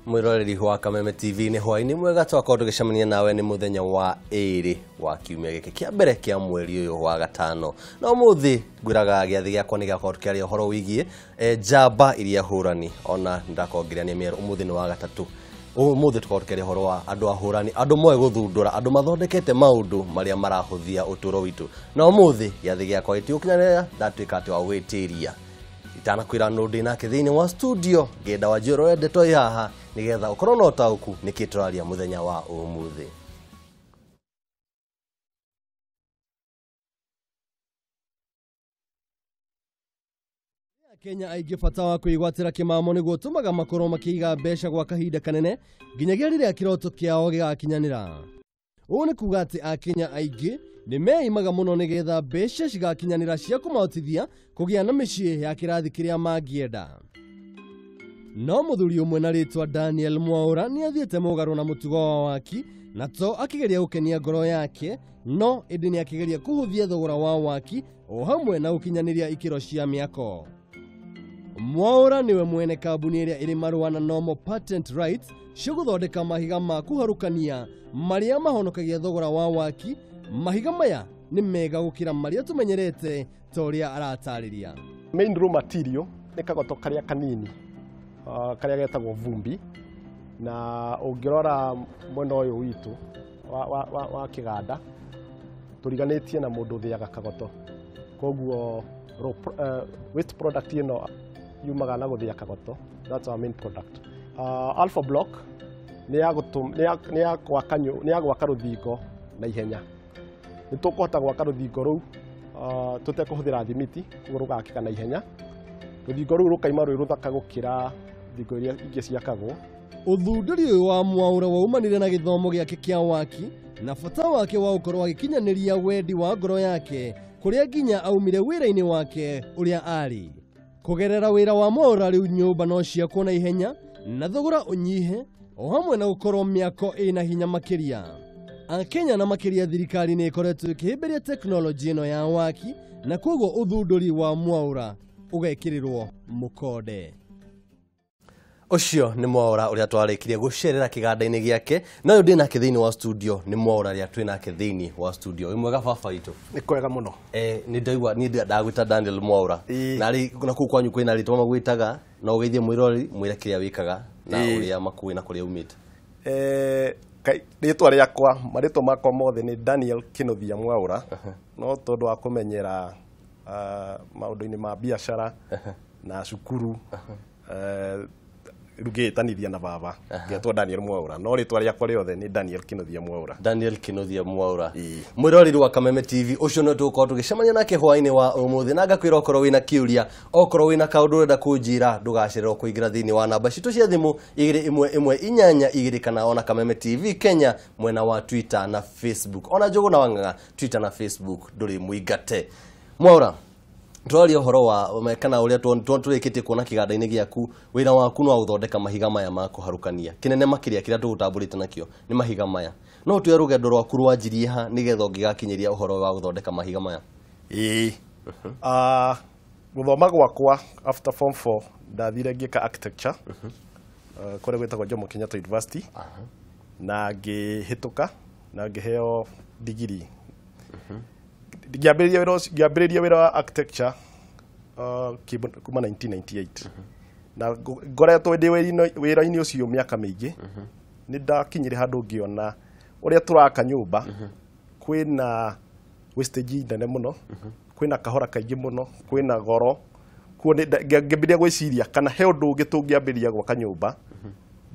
Mwiroreri wa Kameme TV nĩ hwaĩ-inĩ mwega twakorwo tũgĩcemania nawe nĩ mũthenya wa ĩrĩ wa kiumia gĩkĩ kĩa mbere kĩa mweri ũyũ wa gatano. Na ũmũthĩ ngwĩraga gĩathĩ gĩakwa nĩ gĩakorwo tũkĩaria ũhoro wĩgiĩ njamba iria hũrani, ona ndakorwo ngĩrania mĩero. Ũmũthĩ nĩ wa gatatũ. Ũmũthĩ tũkorwo tũkĩaria ũhoro wa andũ ahũrani, andũ moĩ gũthundũra, andũ mathondekete maũndũ marĩa marahũthia ũtũũro witũ. Na ũmũthĩ gĩathĩ gĩakwa gĩtigũkinyanĩra, ndatuĩka atĩ wa gwĩtĩria itanakwĩra nũ ndĩ nake thĩinĩ wa studio, ngenda wanjie ũrore ndeto ĩ haha nĩgetha ũkorwo na ũtaũku nĩkĩ tũraria mũthenya wa ũmũthĩ. Kenya aingĩ bata wa kwĩgwatĩra kĩmamo nĩguo ũtũmaga makorwo makĩiga mbeca gwa kahinda kanene nginyagia rĩrĩa kĩroto kĩao gĩgakinyanĩra. Ũũ nĩ kuga atĩ Akenya aingĩ nĩ meimaga mũno nĩgetha mbeca cigakinyanĩra cia kũmahotithia kũgĩa na mĩciĩ ya kĩrathi kĩrĩa mangĩenda. No mũthuri ũmwe na rĩtwa Daniel Mwaura nĩ athiĩte mũgarũ na mũtugo wa waki, na to akĩgeria gũkenia ngoro yake, no ĩndĩ nĩ akĩgeria kũhũthia thogora wa waki o hamwe na gũkinyanĩria ikĩro cia mĩako. Mwaura niwe mwene kambuni ĩrĩa ĩrĩ marũa na Normal Patent Rights cia gũthondeka mahiga ma kũharũkania marĩa mahonokagia thogora wa waki. Mahiga maya nĩ mega gũkĩra marĩa tũmenyerete ta ũrĩa aratarĩria. Main raw material nĩ kagoto karĩa kanini, karĩa getagwo vumbi, na ũngĩrora mwena ũyũ witũ wa kĩganda tũriganĩtie na mũndũ ũthĩaga kagoto, koguo waste product ĩno yumaga na gũthĩa kagoto. That's our main product. Alpha block nĩ ya gwaka rũthingo na ihenya. Nĩ tũkũhota gwaka rũthingo rũu tũtekũhũthĩra thimiti, koguo rũgakĩka na ihenya. Rũthingo rũu rũkaima rwĩ rũthaka gũkĩra thingo iria ingĩ ciakagwo. Ũthundũri ũyũ wa Mwaura waumanire na gĩthomo gĩake kĩa waki na bata wake wa gũkorwo agĩkinyanĩria wendi wa ngoro yake kũrĩa nginya aumire wĩra-inĩ wake ũrĩa arĩ. Kũgerera wĩra wa Mwaura rĩu nyũmba no ciakwo na ihenya na thogora ũnyihe o hamwe na gũkorwo mĩako ĩna hinya makĩria. Akenya na makĩria thirikari nĩ ĩkoretwo ĩkĩhĩmbĩria tekinoronjĩ ĩno ya waki, na koguo ũthundũri wa Mwaura ũgekĩrĩrwo mũkonde. Ũcio nĩ Mwaura ũrĩa twarĩkirie gũcerera kĩganda-inĩ gĩake, na ũyũ ndĩ nake thĩinĩ wa studio nĩ Mwaura ũrĩa twĩ nake thĩinĩ wa studio. Wĩ mwega baba witũ? Nĩ kwega mũno. Nĩ ndaigua niĩ ndagwĩta Daniel Mwaura. Na rĩ na kũu kwanyu kwĩna rĩtwa magwĩtaga, no ũgeithie mwĩrori mwĩre kĩrĩa wĩkaga na ũrĩa makũĩ na kũrĩa umĩte. Rĩtwa rĩakwa, marĩtwa makwa mothe nĩ Daniel Kĩnuthia Mwaura, no tondũ wa kũmenyera maũndũ-inĩ ma biacara na cukuru, rĩu ngĩĩtanithia na baba ngetwo Daniel Mwaura, no rĩtwa rĩakwa rĩothe nĩ Daniel Kĩnuthia Mwaura. Daniel Kĩnuthia Mwaura, mwĩroreri wa Kameme TV, ũcio nĩ tũgũkorwo tũgĩcemania nake hwaĩ-inĩ wa ũmũthĩ, na ngakwĩra okorwo wĩna kĩũria, okorwo wĩna kaũndũ ũrenda kũnjĩra, ndũgacererwo kũingĩra thĩinĩ wa namba citũ cia thimũ 21182 kana ona Kameme TV Kenya mwena wa Twitter na Facebook, ona Njũgũna wa Ng'ang'a Twitter na Facebook ndũrĩ mũingate. Mwaura, twaria ũhoro wa kana ũrĩa tũrĩkĩtie kuona kĩganda-inĩ gĩaku, wĩra waku no gũthondeka mahiga maya ma kũharũkania. Kĩnene makĩria kĩrĩa tũgũtambũrĩte nakĩo nĩ mahiga maya. No ũtwĩre rũgendo rwaku rwanjirie ha nĩgetha ũngĩgakinyĩria ũhoro wa gũthondeka mahiga maya? Ĩĩ. Gũthoma gwakwa after form 4 ndathire ngĩka architecture kũrĩa gwĩtagwo Jomo Kenyatta University, na ngĩhĩtũka na ngĩheo degree. Ngĩambĩrĩria wĩra wa architecture kuma 1998, na ngoretwo ndĩ wĩra-inĩ ũcio mĩaka mĩingĩ. Nĩ ndakinyire handũ ngĩona ũrĩa tũraka nyũmba kwĩna wastage nene mũno, kwĩna kahora kaingĩ mũno, kwĩna goro. Kuo ngĩambĩrĩria gwĩciria kana he ũndũ ũngĩ tũngĩambĩrĩria gwaka nyũmba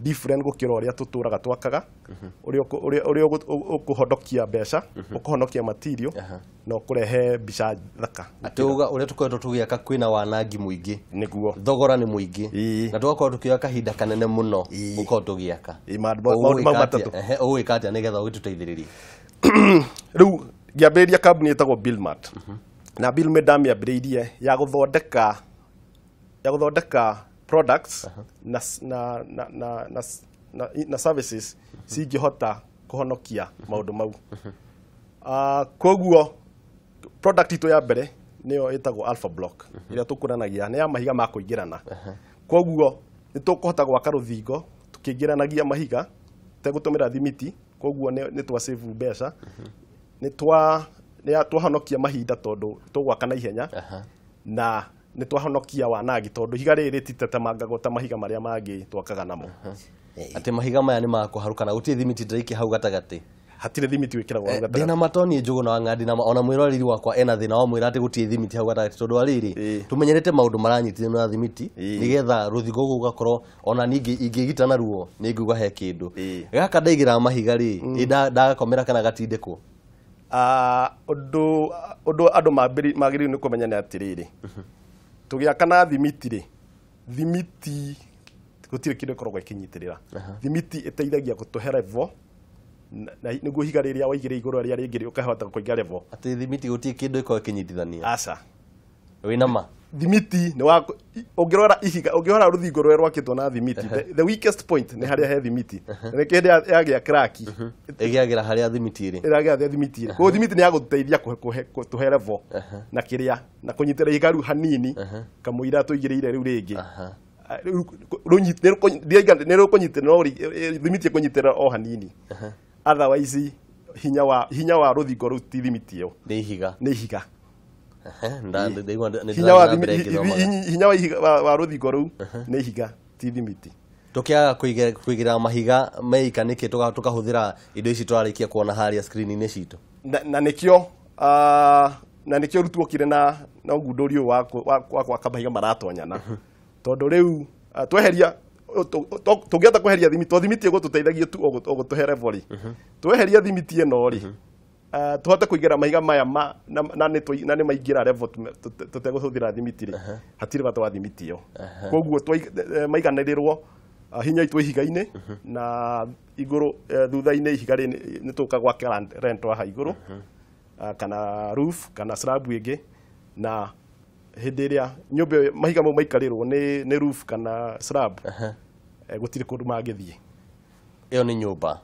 different gũkĩra ũrĩa tũtũraga twakaga, ũrĩa ũkũhonokia mbeca, ũkũhonokia material na ũkũrehe mbica thaka. Atĩ ũrĩa tũkoretwo tũgĩaka kwĩna wanangi mũingĩ, nĩguo thogora nĩ mũingĩ, na tũgakorwo tũkĩoya kahinda kanene mũno gũkorwo tũgĩaka. Maũndũ mau matatũ. Ũgwĩka atĩa nĩgetha ũgĩtũteithĩrĩrie? Rĩu ngĩambĩrĩria kambuni ĩtagwo Buildmart, na Buildmart ndamĩambĩrĩirie ya gũthondeka products na services cingĩhota kũhonokia maũndũ mau. Koguo product itũ ya mbere nĩyo ĩtagwo Alpha Block, ĩrĩa tũkũranagia nĩ ya mahiga ma kũingĩrana. Koguo nĩ tũkũhota gwaka rũthingo Tukĩingĩranagia mahiga tegũtũmĩra thimiti, koguo nĩ twa save mbeca, nĩ twahonokia mahinda tondũ tũgwaka na ihenya, na nĩ twahonokia wanangi tondũ ihiga rĩrĩ rĩtitetemangagwo ta mahiga marĩa mangĩ twakaga namo. Atĩ mahiga maya nĩ makũharũka na gũtirĩ thimiti ndĩraikia hau gatagatĩ. Hatirĩ thimiti wĩkĩragwo hau gatagatĩ. Ndĩna matoni Njũgũna wa Ng'andi na ona mwĩroreri wakwa ena thĩna wa mwĩra atĩ gũtirĩ thimiti hau gatagatĩ tondũ wa rĩrĩ tũmenyerete maũndũ maranyitithanio na thimiti nĩgetha rũthingo rũu rũgakorwo ona ningĩ ingĩgita naruo nĩ nguga he kĩndũ. Gaka ndaigĩra mahiga rĩ, ndagakomera kana gatindĩkwo? Ũndũ andũ magĩrĩirwo nĩ kũmenya nĩ atĩrĩrĩ, tũgĩaka na thimiti rĩ, thimiti gũtirĩ kĩndũ ĩkoragwo ĩkĩnyitĩrĩra. Thimiti ĩteithagia gũtũhe level na nĩguo ihiga rĩrĩa waigĩrĩra igũrũ rĩrĩa rĩngĩ ũkahota kũiga level. Atĩ thimiti gũtirĩ kĩndũ ĩkoragwo ĩkĩnyitithania? Aca. Wĩna ma? Thimiti nĩ wa ũngĩrora ihiga, ũngĩrora rũthingo rũrĩa rwakĩtwo na thimiti, the weakest point nĩ harĩa he thimiti. Na nĩkĩo hĩndĩ yagĩa crack ĩgĩagĩra harĩa thimiti ĩrĩ. Ĩragĩra harĩa thimiti ĩrĩ. Koguo thimiti nĩ ya gũtũteithia kũhe level na kĩrĩa na kũnyitĩrĩra ihiga rĩu hanini kamũira tũigĩrĩire rĩu rĩngĩ. Nĩ rũkũnyitĩrĩra, no thimiti ĩkũnyitĩrĩra o hanini. Otherwise hinya wa rũthingo rũu ti thimiti ĩyo. Nĩ ihiga. Nĩ ihiga. Hinya wa rũthingo rũu nĩ ihiga ti thimiti. Tũkĩaga kũigĩrĩra mahiga meika nĩkĩ tũkahũthĩra indo ici tũrarĩkia kuona harĩa screen-inĩ citũ? Na nĩkĩo rĩu tuokire na ũgundũri ũyũ wa gwaka mahiga maratonyana. Tondũ rĩu tweheria tũngĩhota kweheria thimiti, to thimiti ĩgũtũteithagia tu o gũtũhe level rĩ. Tweheria thimiti ĩno rĩ, tũhote kũigĩra mahiga maya na nĩ maingĩra level tũtegũhũthĩra thimiti rĩ, hatirĩ bata wa thimiti ĩyo. Koguo maiganĩrĩrwo hinya itũ ihiga-inĩ na igũrũ thutha-inĩ ihiga rĩ nĩ tũka gwaka rent haha igũrũ kana roof kana slab ĩngĩ, na hĩndĩ ĩrĩa nyũmba mahiga mau maikarĩrwo nĩ roof kana slab gũtirĩ kũndũ mangĩthiĩ. Ĩyo nĩ nyũmba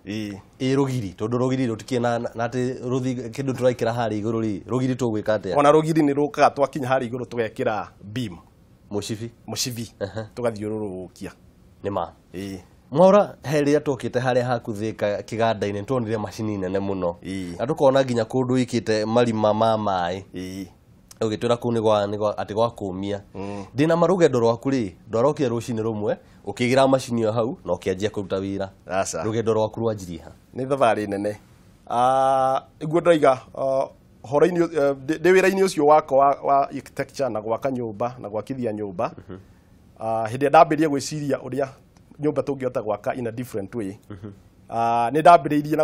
ĩ rũgiri, tondũ rũgiri rũtikĩrĩ na atĩ kĩndũ tũraikĩra harĩa igũrũ rĩ, rũgiri tũgwĩka atĩa? Ona rũgiri nĩ rũkaga twakinya harĩa igũrũ tũgekĩra beam. Mũcibi. Mũcibi tũgathiũrũrũkia. Nĩ ma. Mwaura, he rĩrĩa twokĩte harĩa haku Thĩka kĩganda-inĩ nĩtuonire macini nene mũno na tũkona nginya kũndũ wĩkĩte marima ma maĩ. Ũgĩtwĩra kũu nĩ atĩ gwa kũmia. Ndĩna ma rũgendo rwaku rĩ, ndwarokire rũcinĩ rũmwe ũkĩgĩra macini ĩyo hau na ũkĩanjia kũruta wĩra. Rũgendo rwaku rwanjirie ha? Nĩ thabarĩ nene. Nĩguo ndaiga ũhoro-inĩ ndĩ wĩra-inĩ ũcio wakwa wa architecture na gwaka nyũmba na gwakithia nyũmba, hĩndĩ ĩrĩa ndambĩrĩria gwĩciria ũrĩa nyũmba tũngĩhota gwaka in a different way, nĩ ndambĩrĩirie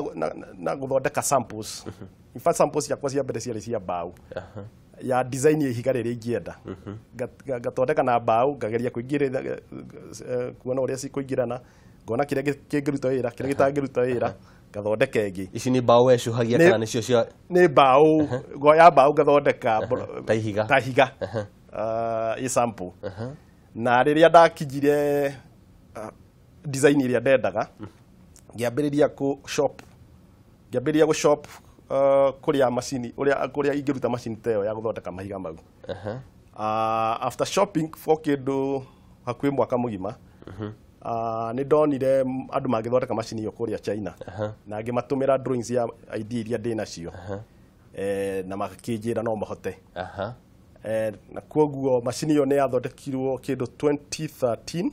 na gũthondeka samples. In fact samples ciakwa cia mbere ciarĩ cia mbaũ ya design ya ihiga rĩrĩa ingĩenda. Ngathondeka na mbaũ, ngageria kũingĩrĩra kuona ũrĩa cikũingĩrana, ngona kĩrĩa kĩngĩruta wĩra, kĩrĩa gĩtangĩruta wĩra, ngathondeka ĩngĩ. Ici nĩ mbaũ wecuhagia kana nĩcio cia? Nĩ mbaũ, ya mbaũ ngathondeka ta ihiga. Ta ihiga. Ĩ sample. Na rĩrĩa ndakinyire design ĩrĩa ndendaga, ngĩambĩrĩria kũ shop. Ngĩambĩrĩria gũ shop kũrĩa macini, kũrĩa ingĩruta macini ta ĩyo ya gũthondeka mahiga mau. After shopping for kĩndũ hakuhĩ mwaka mũgima, nĩ ndonire andũ mangĩthondeka macini ĩyo kũrĩa China. Na ngĩmatũmĩra drawings ya idea iria ndĩ nacio. Na makĩnjĩra no mahote. Na koguo macini ĩyo nĩ yathondekirwo kĩndũ 2013,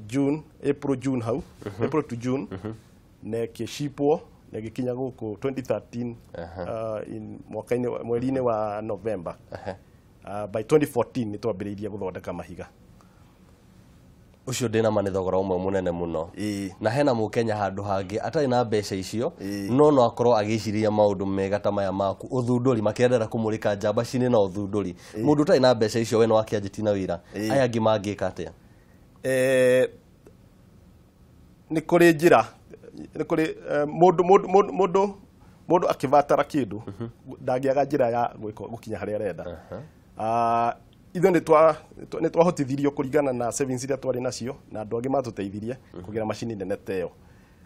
June, April June hau, April to June, na ĩkĩcipwo na ĩgĩkinya gũkũ 2013 in mwaka-inĩ mweri-inĩ wa November. By 2014 nĩ twambĩrĩirie gũthondeka mahiga. Ũcio ndĩna ma nĩ thogora ũmwe mũnene mũno. Na hena mũkenya handũ hangĩ atarĩ na mbeca icio, no akorwo agĩciria maũndũ mega ta maya maku ũthundũri, makĩendera kũmũrĩka njamba cinĩ na ũthundũri. Mũndũ ũtarĩ na mbeca icio we no akĩanjĩtie na wĩra, aya angĩ mangĩka atĩa? Nĩ kũrĩ njĩra, nĩ kũrĩ mũndũ akĩbatara kĩndũ ndangĩaga njĩra ya gũkinya harĩa arenda. Ithuĩ nĩ twahotithirio kũringana na savings iria twarĩ nacio na andũ angĩ matũteithirie kũgĩra macini nene ta ĩyo.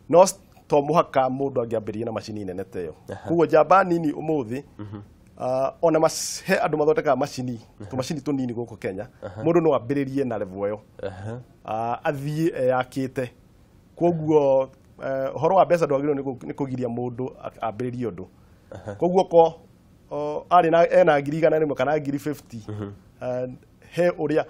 No to mũhaka mũndũ angĩambĩrĩrie na macini nene ta ĩyo. Koguo njamba nini ũmũthĩ Ona he andũ mathondekaga macini, tũmacini tũnini gũkũ Kenya. Mũndũ no ambĩrĩrie na level ĩyo, athiĩ eyakĩte. Koguo ũhoro wa mbeca ndwagĩrĩirwo nĩ kũgiria mũndũ ambĩrĩrie ũndũ. Koguo ko arĩ na ena 100,000 kana 50,000, he ũrĩa,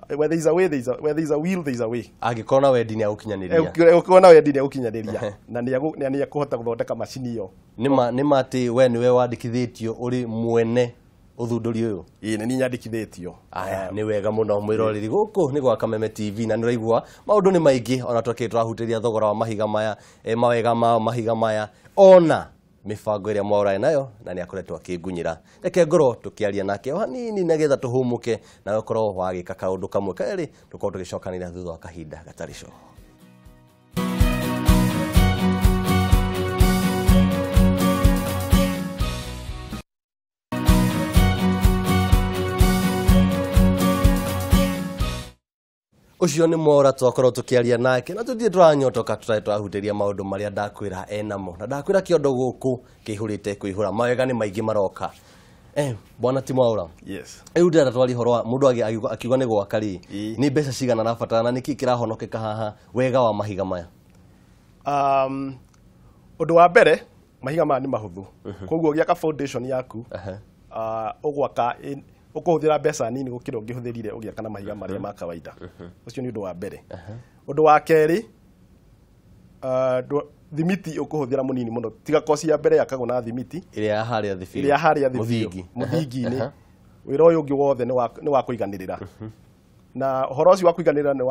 where there is a way there is a, where there is a will there is a way. Angĩkorwo na wendi nĩ agũkinyanĩria. Ũngĩkorwo na wendi nĩ agũkinyanĩria na nĩ ekũhota gũthondeka macini ĩyo. Nĩ ma atĩ we nĩwe wandĩkithĩtio ũrĩ mwene ũthundũri ũyũ? Ĩĩ, nĩ niĩ nyandĩkithĩtio. Aya, nĩ wega mũno mwĩroreri, gũkũ nĩ gwa Kameme TV na nĩ ũraigua maũndũ nĩ maingĩ, ona twakĩrĩ tũrahutĩria thogora wa mahiga maya, mawega ma mahiga maya, ona mĩbango ĩrĩa Mwaura nayo, na nĩ akoretwo akĩngunyĩra. Reke ngorwo tũkĩaria nake o hanini nĩgetha tũhũmũke na ũkorwo wagĩka kaũndũ kamwe kerĩ, tũkorwo tũgĩcokanĩrĩra thutha wa kahinda gatarĩ coho. Ũcio nĩ Mwaura twakorwo tũkĩaria nake na tũthiĩ tũranyotoka tũtarĩ twahutĩria maũndũ marĩa ndakwĩra enamo, na ndakwĩra kĩondo gũkũ kĩihũrĩte kũihũra, mawega nĩ maingĩ maroka. Bwana ti Mwaura. Yes. Rĩu ndĩrenda twarie ũhoro wa mũndũ akiuga nĩ gwaka rĩ, nĩ mbeca cigana arabatara na nĩkĩ kĩrahonokeka haha wega wa mahiga maya? Ũndũ wa mbere, mahiga maya nĩ mahũthũ. Koguo ũgĩaka foundation yaku, ũgwaka ũkũhũthĩra mbeca nini gũkĩra ũngĩhũthĩrire ũgĩaka na mahiga marĩa ma kawaida. Ũcio nĩ ũndũ wa mbere. Ũndũ wa kerĩ, thimiti ũkũhũthĩra mũnini mũno. Tiga koci ya mbere yakagwo na thimiti ĩrĩa ya harĩa thĩ biũ. Ĩrĩa ya harĩa thĩ biũ. Mũthingi-inĩ. Wĩra ũyũ ũngĩ wothe nĩ wa kũiganĩrĩra. Na ũhoro ũcio wa kũiganĩrĩra nĩ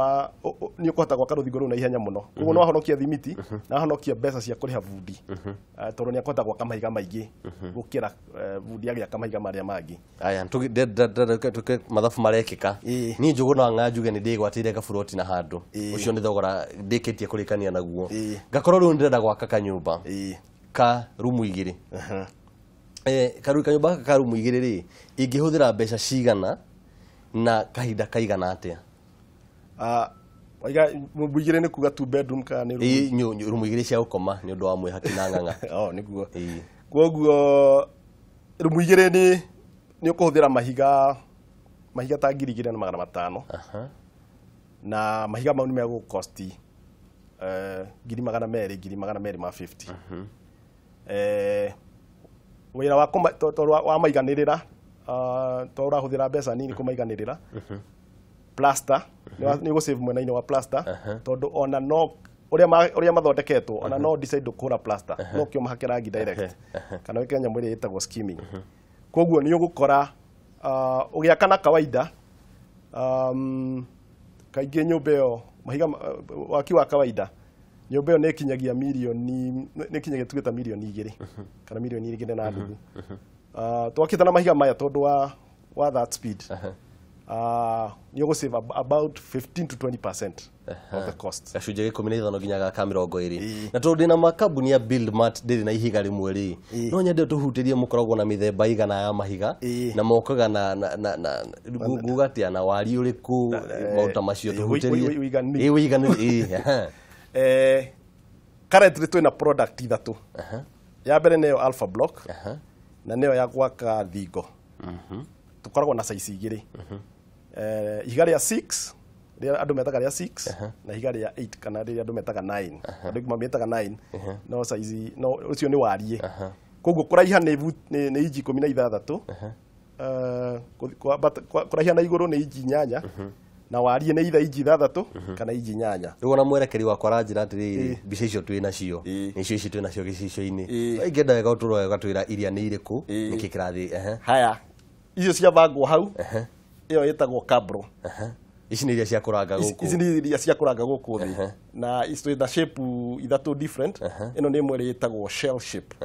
ũkũhota gwaka rũthingo rũu na ihenya mũno. Koguo no ahonokie thimiti na ahonokie mbeca cia kũrĩha bundi, tondũ nĩ akũhota gwaka mahiga maingĩ gũkĩra bundi agĩaka mahiga marĩa mangĩ. Aya, tũke mathabu marekĩka. Niĩ Njũgũna wa Ng'a njuge nĩ ndĩgwatĩire gaburoti na handũ. Ũcio nĩ thogora ndĩkĩtie kũrĩkania naguo. Ngakorwo rĩu ndĩrenda gwaka kanyũmba ka rumu igĩrĩ. Kanyũmba gaka ka rumu igĩrĩ rĩ, ingĩhũthĩra mbeca cigana na kahinda kaigana atĩa? Waiga rumu igĩrĩ nĩ kuga 2 bedroom kana nĩ rumu? Ĩĩ, rumu igĩrĩ cia gũkoma nĩ ũndũ wa mwĩhaki na ng'ang'a. Oh, nĩguo. Koguo rumu igĩrĩ nĩ ũkũhũthĩra mahiga ta 2,500. Na mahiga mau nĩ megũkosti 200,000, 250,000. Wĩra wa tondũ wa maiganĩrĩra, tondũ ũrahũthĩra mbeca nini kũmaiganĩrĩra, plaster nĩ ũgũsave mwena-inĩ wa plaster, tondũ ona no ũrĩa mathondeketwo, ona no decide kũhũra plaster, no kĩo mahake rangi direct kana wĩke nyamũ ĩrĩa ĩtagwo skimming. Koguo nĩ ũgũkora ũgĩaka na kawaida, kaingĩ nyũmba ĩyo mahiga waki wa kawaida, nyũmba ĩyo nĩ ĩkinyagia mirioni, nĩ ĩkinyagia tuge ta 2 mirioni kana 2.5 mirioni. Twakĩte na mahiga maya tondũ wa that speed, nĩ ũgũsave about 15 to 20% of the cost. Gacunjĩ 15 nginya ka 20. Na tondũ ndĩna makambuni ya Buildmart ndĩrĩ na ihiga rĩmwe rĩ, no nyende tũhutĩrie mũkoragwo na mĩthemba igana ya mahiga na mokaga na nguga atĩa na wariĩ ũrĩkũ, maũndũ ta macio tũhutĩrie. Ũiganĩru. Ĩĩ, ũiganĩru, ĩĩ. Currently twĩna product ithatũ. Ya mbere nĩyo Alpha Block, na nĩyo ya gwaka thingo. Tũkoragwo na size igĩrĩ, ihiga rĩa 6 rĩrĩa andũ metaga rĩa 6 na ihiga rĩa 8 kana rĩrĩa andũ metaga 9. Andũ aingĩ mamĩtaga 9, no size no ũcio nĩ wariĩ. Koguo kũraiha nĩ inji 16, kũraiha na igũrũ nĩ inji 8, na wariĩ nĩ itha inji 6 kana inji 8. Rĩu ona mwerekeri wakwa aranjĩra atĩrĩrĩ, mbica icio twĩ nacio nĩcio ici twĩ nacio gĩcicio-inĩ. Ingĩenda wega ũtũrore ũgatwĩra iria nĩ irĩkũ, nĩkĩ kĩrathiĩ. Haya, icio ciabangwo hau, ĩyo ĩtagwo cabro. Ici nĩ iria cia kũranga gũkũ. Ici nĩ iria cia kũranga gũkũ thĩ, na ici twĩ na shape ithatũ different. Ĩno nĩ ĩmwe ĩrĩa ĩtagwo shell shape,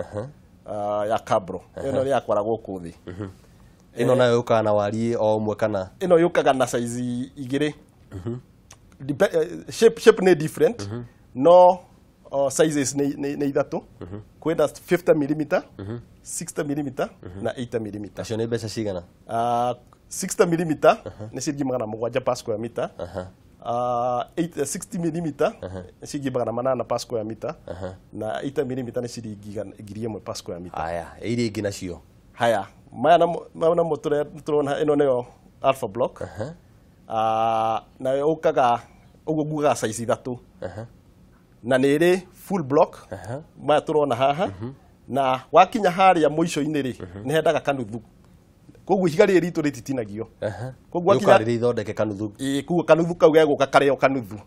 ya cabro. Ĩno nĩ ya kwara gũkũ thĩ. Ĩno nayo yũkaga na wariĩ o ũmwe kana? Ĩno yũkaga na size igĩrĩ. Shape nĩ different, no sizes nĩ ithatũ. Kwĩna 50 mm, 60 mm na 80 mm. Nacio nĩ mbeca cigana? 60 mm nĩ ciringi 700 per square meter. 60 mm nĩ ciringi 800 per square meter, na 80 mm nĩ ciringi 1,000 per square meter. Aya, iria ingĩ nacio? Haya, maya namo tũrona ĩno nĩyo alpha block. Nayo ũkaga ũguo ngugaga size 3. Na nĩ ĩrĩ full block. Maya tũrona haha. Na wakinya harĩa mũico-inĩ rĩ, nĩ hendaga kanuthu. Koguo ihiga rĩrĩ ritũ rĩtitinagio. Koguo wakinya rĩrĩ ithondeke kanuthu. Ĩĩ, koguo kanuthu kau gegũka karĩo kanuthu.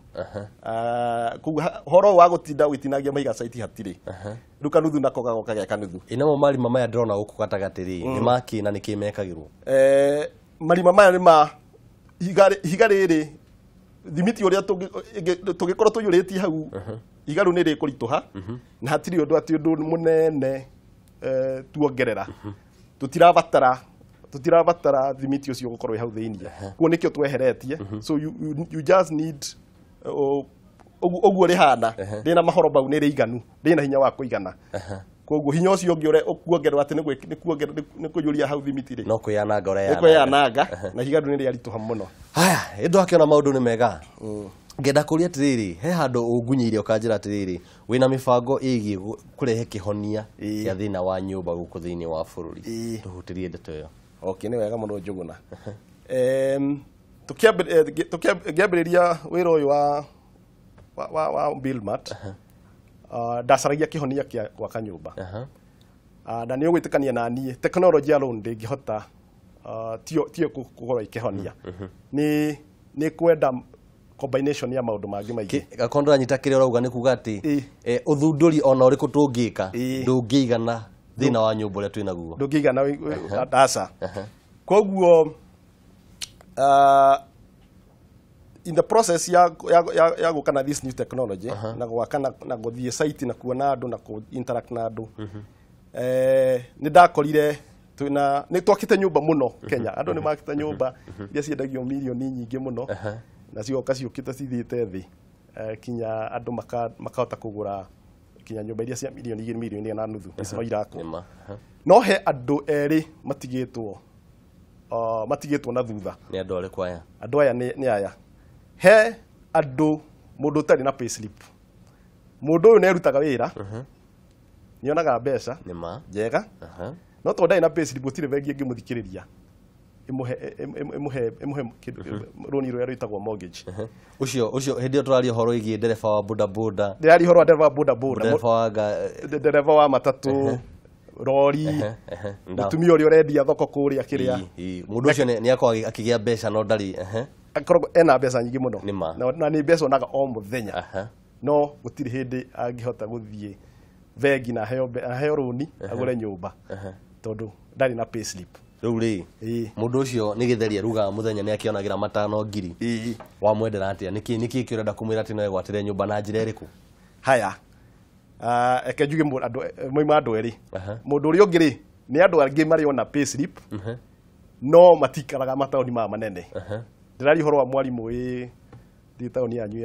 Koguo horo wa gũtinda ũgĩtinagia mahiga site hatirĩ. Rĩu kanuthu nako gagoka ge kanuthu. Ĩ namo marima maya ndĩrona gũkũ gatagatĩ rĩ, nĩ makĩ na nĩkĩ mekagĩrwo? Marima maya nĩ ma ihiga rĩrĩ thimiti ũrĩa tũngĩkorwo tũiyũrĩtie hau, ihiga rĩu nĩ rĩkũritũha na hatirĩ ũndũ atĩ ũndũ mũnene tuongerera. Tũtirabatara thimiti ũcio gũkorwo hau thĩinĩ. Kuo nĩkĩo tweheretie. So you just need ũguo rĩhana rĩna mahoro mau nĩ rĩiganu, rĩna hinya wa kũigana. Koguo hinya ũcio ũngĩ ũrĩa ũkuongerera atĩ nĩ kũiyũria hau thimiti rĩ, no kwĩyananga ũreyananga. Nĩ kwĩyananga na ihiga rĩu nĩ rĩaritũha mũno. Haya, ĩndũ akĩona maũndũ nĩ mega. Ngenda kũria atĩrĩrĩ, he handũ ũngunyĩire ũkanjĩra atĩrĩrĩ, wĩna mĩbango ĩgiĩ kũrehe kĩhonia kĩa thĩna wa nyũmba gũkũ thĩinĩ wa bũrũri. Tũhutĩrie ndeto ĩyo. Okay, nĩ wega mũno Njũgũna. Tũkĩambĩrĩria wĩra ũyũ wa Buildmart, ndacaragia kĩhonia kĩa gwaka nyũmba. Na nĩ ũgwĩtĩkania na niĩ, technology alone ndĩngĩhota, tiyo kũkorwo ĩkĩhonia. Nĩ kwenda combination ya maũndũ mangĩ maingĩ. Gakorwo ndĩranyita kĩrĩa ũrauga nĩ kuga atĩ ũthundũri ona ũrĩkũ tũngĩka ndũngĩigana thĩna wa nyũmba ũrĩa twĩnaguo. Ndũngĩigana aca. Koguo in the process ya gũka na this new technology, na gwaka na gũthiĩ site na kuona andũ na kũ interact na andũ, nĩ ndakorire twĩna nĩ twakĩte nyũmba mũno Kenya. Andũ nĩ makĩte nyũmba iria ciendagio mirioni nyingĩ mũno, na cigoka ciũkĩte cithiĩte thĩ, kinya andũ makahota kũgũra kinya nyũmba iria cia mirioni 2, mirioni 1.5 icio irakwo. No he andũ erĩ matigĩtwo na thutha. Nĩ andũ arĩkũ aya? Andũ aya nĩ aya. He andũ mũndũ ũtarĩ na payslip. Mũndũ ũyũ nĩarutaga wĩra, nĩonaga mbeca njega, no tondũ ndarĩ na payslip gũtirĩ bengi ĩngĩmũthikĩrĩria ĩmũhe rũni rũrĩa rwĩtagwo mortgage. Ũcio hĩndĩ ĩyo tũraria ũhoro wĩgiĩ ndereba wa boda boda. Ndĩraria ũhoro wa ndereba wa boda boda. Ndereba wa matatũ, rori, mũtumia ũrĩa ũrendia thoko kũrĩa kĩrĩa. Mũndũ ũcio nĩ akoragwo akĩgĩa mbeca no ndarĩ. Akoragwo ena mbeca nyingĩ mũno. Na nĩ mbeca onaga o mũthenya. No gũtirĩ hĩndĩ angĩhota gũthiĩ bengi na aheo rũni agũre nyũmba tondũ ndarĩ na payslip. Rĩu rĩ, mũndũ ũcio nĩ gĩtheri arugaga mũthenya nĩ akĩonagĩra 5,000. Wamwendera atĩa? Nĩkĩ kĩ ũrenda kũmwĩra atĩ no egwatĩre nyũmba na njĩra ĩrĩkũ? Haya, eke njuge moima andũ erĩ. Mũndũ ũrĩa ũngĩ rĩ, nĩ andũ angĩ marĩ ona payslip, no matikaraga mataũni maya manene. Ndĩraria ũhoro wa mwarimũ wĩ taũni yanyu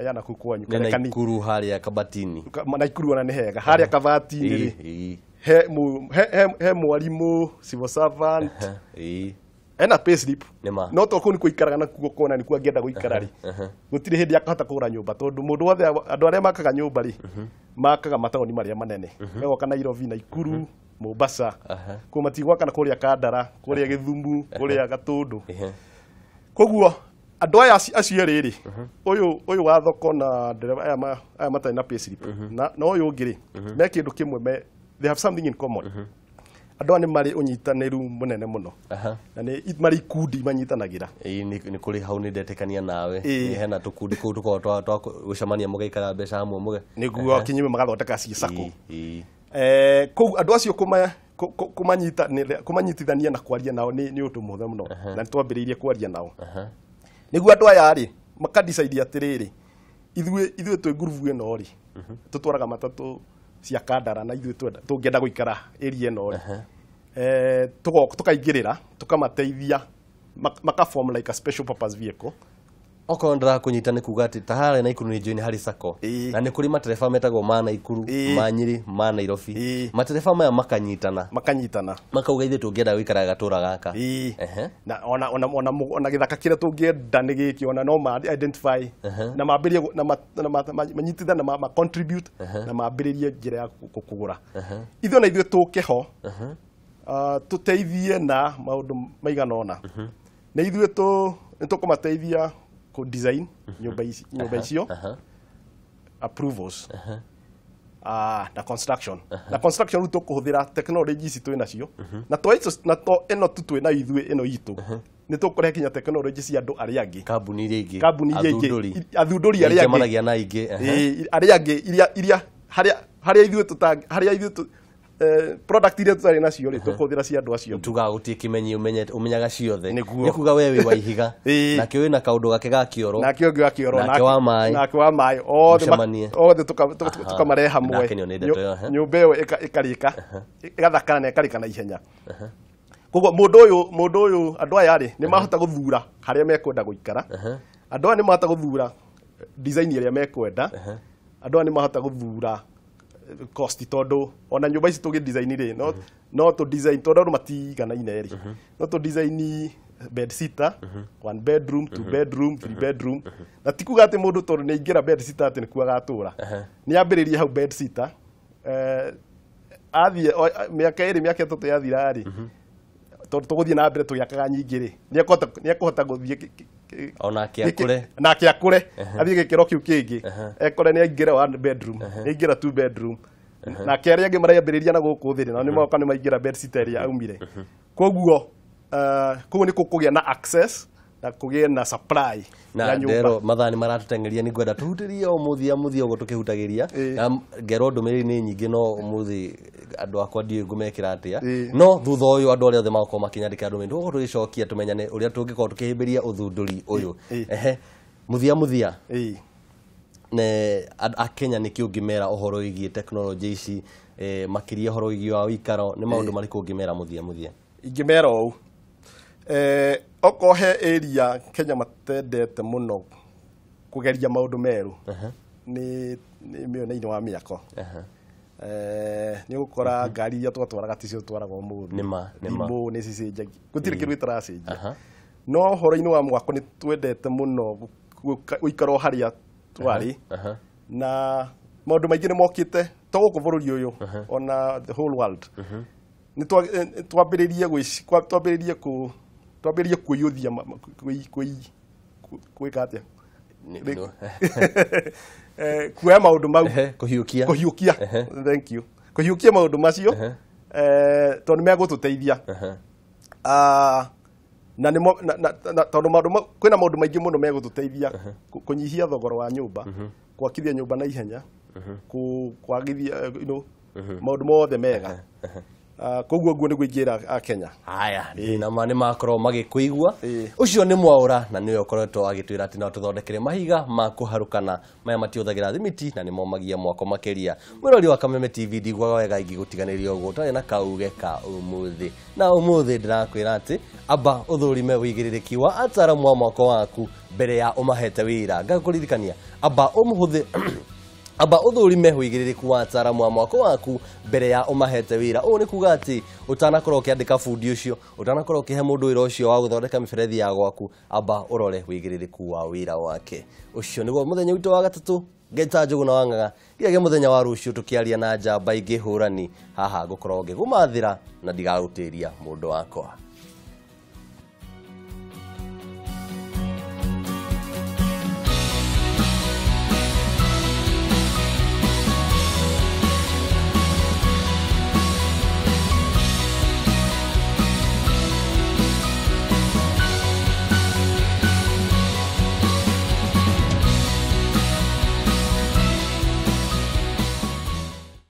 ya nakũu kwanyu. Naikuru harĩa Kabatini. Naikuru ona nĩ hega. Harĩa Kabatini rĩ, he mwarimũ, civil servant, ena payslip, no to kũu nĩ kũikaraga nakuo kona nĩkuo angĩenda gũikara rĩ, gũtirĩ hĩndĩ akahota kũgũra nyũmba tondũ mũndũ wothe andũ arĩa makaga nyũmba rĩ, makaga mataũni marĩa manene. Megoka Nairobi, Naikuru, Mombasa, kũu matigwaka na kũrĩa Kandara, kũrĩa Gĩthumu, kũrĩa Gatũndũ. Koguo andũ aya acio erĩ rĩ, ũyũ wa thoko na ndereba aya matarĩ na payslip, na ũyũ ũngĩ rĩ, me kĩndũ kĩmwe, they have something in common. Andũ aya nĩ marĩ ũnyitanĩru mũnene mũno. Na nĩ marĩ ikundi manyitanagĩra. Nĩ kũrĩ hau nĩ ndetĩkania nawe. Hena tũkundi kũu tũkoragwo twa gũcemania mũgaikara mbeca hamwe mũge. Nĩguo kinyume magathondeka ci sacco. Kũu andũ acio kũmanyitithania na kwaria nao nĩ ũndũ mũhũthũ mũno. Na nĩ twambĩrĩirie kwaria nao. Nĩguo andũ aya rĩ, makadecide atĩrĩrĩ, ithuĩ twĩ ngurubu ĩno rĩ, tũtwaraga matatũ cia Kandara na ithuĩ tũngĩenda gũikara area ĩno rĩ, tũkaingĩrĩra, tũkamateithia, maka form like a special purpose vehicle. Okorwo ndĩrakũnyita nĩ kuga atĩ ta harĩa Naikuru nĩ njũĩ nĩ harĩ sacco. Na nĩ kũrĩ matereba metagwo ma Naikuru, ma Nyĩrĩ, ma Nairobi. Matereba maya makanyitana. Makanyitana. Makauga ithuĩ tũngĩenda gũikara gatũra gaka. Na ona gĩthaka kĩrĩa tũngĩenda nĩ gĩkĩ, ona no ma identify na mambĩrĩrie na manyitithane na ma contribute na mambĩrĩrie njĩra ya kũgũra. Ithuĩ na ithuĩ tũke ho. Tũteithie na maũndũ maigana ũna. Nĩ ithuĩ nĩ tũkũmateithia kũ design nyũmba icio, approvals, na construction. Na construction rĩu tũkũhũthĩra technology ici twĩ nacio, na to icio, na to ĩno tu twĩ nayo ithuĩ ĩno itũ, nĩ tũkũrehe nginya technology cia andũ arĩa angĩ. Kambuni iria ingĩ. Kambuni iria ingĩ. Athundũri. Athundũri arĩa angĩ. Icemanagia na ingĩ. Ĩĩ, arĩa angĩ iria harĩa ithuĩ tũta harĩa ithuĩ product iria tũtarĩ nacio rĩ, tũkũhũthĩra cia andũ acio. Tugaga gũtirĩ kĩmenyi ũmenyaga ciothe. Nĩguo. Nĩ kuga we wĩ wa ihiga. Ĩĩ. Nake wĩna kaũndũ gake ga kĩoro. Nake ũngĩ wa kĩoro. Nake wa maĩ. Nake wa maĩ, othe Mũcemanie. Othe tũkamarehe hamwe. Ndakenio nĩ ndeto ĩyo, ehe. Nyũmba ĩyo ĩkarĩka, ĩgathakara na ĩkarĩka na ihenya. Koguo mũndũ ũyũ andũ aya rĩ, nĩ mahota gũthura harĩa mekwenda gũikara. Andũ aya nĩ mahota gũthura design ĩrĩa mekwenda. Andũ aya nĩ mahota gũthura cost, tondũ ona nyũmba ici tũgĩ design rĩ, no tũ design, tondũ andũ matiganaine rĩ, no tũ design bed sitter, one bedroom, two bedroom, three bedroom. Na ti kuga atĩ mũndũ tondũ nĩ aingĩra bed sitter atĩ nĩkuo agatũra. Nĩ ambĩrĩrie hau bed sitter, athiĩ mĩaka 2, mĩaka 3 yathira rĩ, tondũ tũgũthiĩ na mbere tũgĩakaga nyingĩ rĩ, nĩ ekũhota gũthiĩ Onake akũre. Nake akũre, athiĩ gĩkĩro kĩu kĩngĩ, ekore nĩ aingĩra one bedroom, nĩ aingĩra two bedroom. Nake arĩa angĩ marambĩrĩria na gũkũ thĩ rĩ, nao nĩ moka nĩ maingĩra bed sitter ĩrĩa aumire. Koguo nĩ kũkũgĩa na access na kũgĩe na supply Na ya nyũmba. Ndero mathaa nĩ maratũteng'eria, nĩ ngwenda tũhutĩrie o mũthia mũthia ũguo tũkĩhutagĩria. Na ngerwo ndũmĩrĩri nĩ nyingĩ, no ũmũthĩ andũ akwa ndiũĩ ngũmekĩra atĩa. No thutha ũyũ andũ arĩa othe magakorwo makĩnyandĩkĩra ndũmĩrĩri, tũgũkorwo tũgĩcokia tũmenyane ũrĩa tũngĩkorwo tũkĩhĩmbĩria ũthundũri ũyũ. Ehe, mũthia mũthia, ne akenya nĩkĩ ũngĩmera ũhoro wĩgiĩ tekinoronjĩ ici, makĩria ũhoro wĩgiĩ wa ũikaro? Nĩ maũndũ marĩkũ ũngĩmera mũthia mũthia? Ingĩmera ũũ, okorwo he area Kenya matendete mũno kũgeria maũndũ merũ, nĩ mĩone-inĩ wa mĩako. Nĩ ũgũkora ngari iria twatwaraga ticio twaraga ũmũthĩ. Nĩma, nĩma. Thimũ nĩ cicenjagia, gũtirĩ kĩndũ gĩtaracenjia. No ũhoro-inĩ wa mwako nĩ twendete mũno gũikara o harĩa twarĩ. Na maũndũ maingĩ nĩ mokĩte, to gũkũ bũrũri ũyũ, ona the whole world. Nĩ twambĩrĩrie kwĩyũthia gwĩka atĩa? Kuoya maũndũ mau. Kũhiũkia. Kũhiũkia, thank you, kũhiũkia maũndũ macio, tondũ nĩ megũtũteithia. Na nĩmo na tondũ maũndũ kwĩna maũndũ maingĩ mũno megũtũteithia kũnyihia thogora wa nyũmba, gwakithia nyũmba na ihenya, kwagithia maũndũ mothe mega. Koguo guo nĩguo ingĩra a Kenya. Haya, ndĩna ma nĩ makorwo magĩkũigua. Ũcio nĩ Mwaũra, na nĩwe ũkoretwo agĩtwĩra atĩ no tũthondekere mahiga ma kũharũkana maya matihũthagĩra thimiti na nĩmomagia mwako makĩria. Mwĩrori wa Kameme TV, ndiguaga wega ingĩgũtiganĩria ũguo ũtarĩ na kauge ka ũmũthĩ. Na ũmũthĩ ndĩrakwĩra atĩ amba ũthũrime ũigĩrĩrĩki wa ataaramu a mwako waku mbere ya ũmahete wĩra. Ngakũririkania, amba ũmũhũthĩ amba ũthũrime ũigĩrĩrĩku wa ataaramu a mwako waku mbere ya ũmahete wĩra. Ũũ nĩ kuga atĩ ũtanakorwo ũkĩandĩka bundi ũcio, ũtanakorwo ũkĩhe mũndũ wĩra ũcio wa gũthondeka mĩberethi ya gwaku, amba ũrore ũigĩrĩrĩku wa wĩra wake. Ũcio nĩguo mũthenya witũ wa gatatũ. Ngeta Njũgũna wa Ng'ang'a nginyagia mũthenya wa rũciũ tũkĩaria na njamba ingĩ hũrani haha, ngũkorwo ngĩgũmathĩra na ndigagũtĩria mũndũ wakwa.